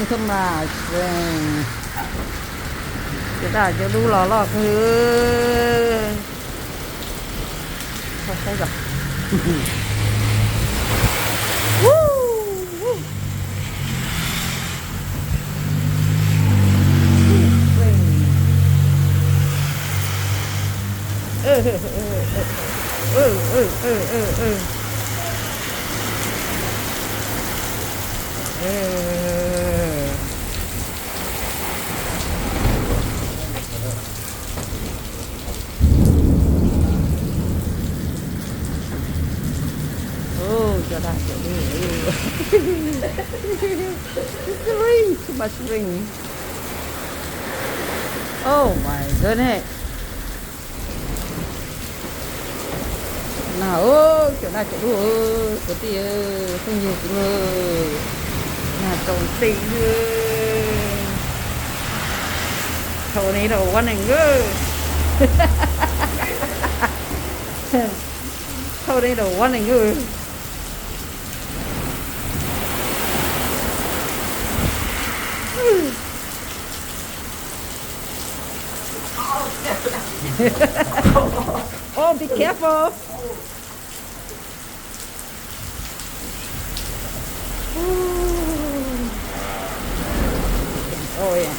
Too much rain. Cov daj cov dub los loj kawg. Koj saib os. Ov, cov daj cov dub. Rain, too much rain. Oh my goodness. Nag, cov daj cov dub, kwv tij phooj ywg, nag tsaus nti. Tornado warning. Tornado warning. Oh, be careful. Oh yeah.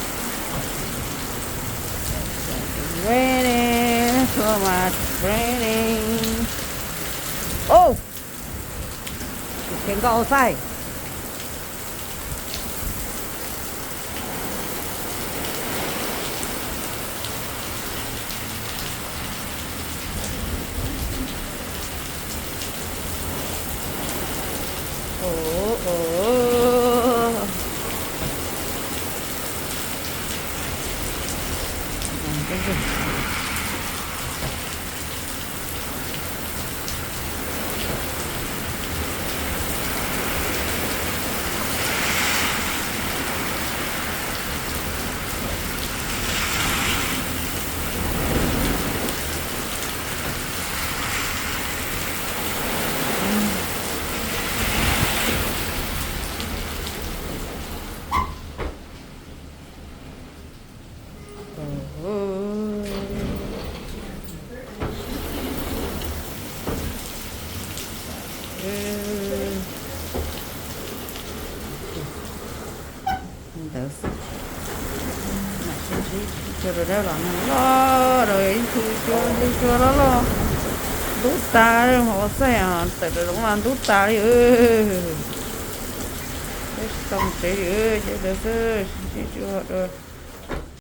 Raining, so much raining. Oh, you can go outside. Ov, ov. Ntawd xwb. Mam sib ntsib cov dawb dawb los nag loj, ib tug cua ntub cua loj loj, ntub tas, hauv xaij tawm rau zoov mas ntub tas li. Peb tsis tau mus tsev li, ces ntawd xwb, sib ntsib tsis ua dua.